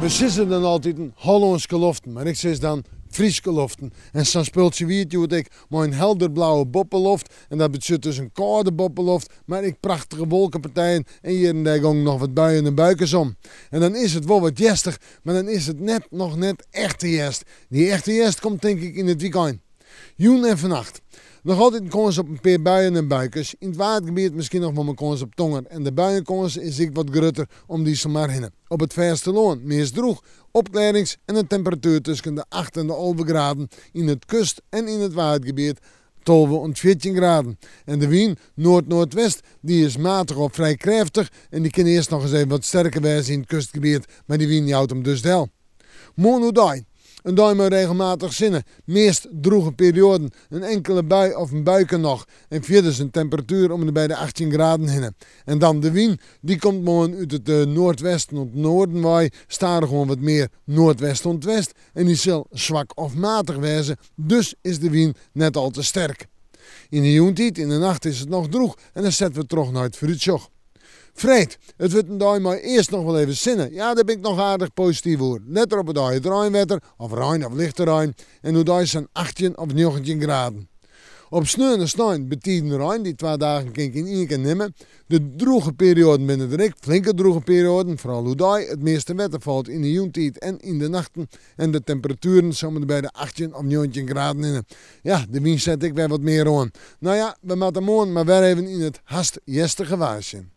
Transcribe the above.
We sizze dan altiten Hollânske loften, mar ik sis dan Fryske loften. En sa'n spultsje wie it hjoed ek, mei in helderblauwe boppeloft. En dat betsjut dus in kâlde boppeloft, mar ek prachtige wolkepartijen en hjir en dêr gongen noch wat buien en buikes om. En dan is it wol wat hjerstich, mar dan is it net noch net echte hjerst. Dy echte hjerst komt tink ik yn it wykein. Jûn en fannacht. Noch altyd in kâns op in pear buien en buikes. Yn it Waadgebiet miskien noch wol in kâns op tonger. En de buienkâns is ek wat grutter om de Iselmar hinne. Op it fêstelân meast drûch, opklearrings en in temperatuer tusken de 8 en de 11 graden. Yn it kust en yn it Waadgebiet 12 oant 14 graden. En de wyn, noard-noardwest, dy is matich of frij krêftich en dy kin earst noch ris even wat sterker wêze yn it kustgebiet, mar dy wyn jout him dus del. Moarn oerdei. In dei mei regelmatich sinne, meast drûge perioaden, in inkele bui of in buike noch en fierders in temperatuer om en by de 18 graden hinne. En dan de wyn, dy komt moarn út it noardwesten oant noarden wei, stadichoan wat mear noardwest oant west en dy sil swak of matich wêze, dus is de wyn net al te sterk. Yn de jûntiid, yn de nacht is it noch drûch en dan sette we troch nei it foarútsjoch. Freed, it wurdt in dei mei earst noch wol even sinne. Ja, dêr bin ik noch aardich posityf oer. Letter op 'e dei it reinwetter, of rein of lichte rein, en oerdei sa'n 18 of 19 graden. Op sneon en snein betiden rein, dy twa dagen kin ik yn ien kear nimme. De drûge perioaden binne der ek, flinke drûge perioaden, foaral oerdei. It measte wetter falt yn de jûntiid en yn de nachten en de temperatueren sa om en by de 18 of 19 graden hinne. Ja, de wyn set ek wer wat mear oan. No ja, we moatte moarn mar wer even yn it hast hjerstige waar sjen.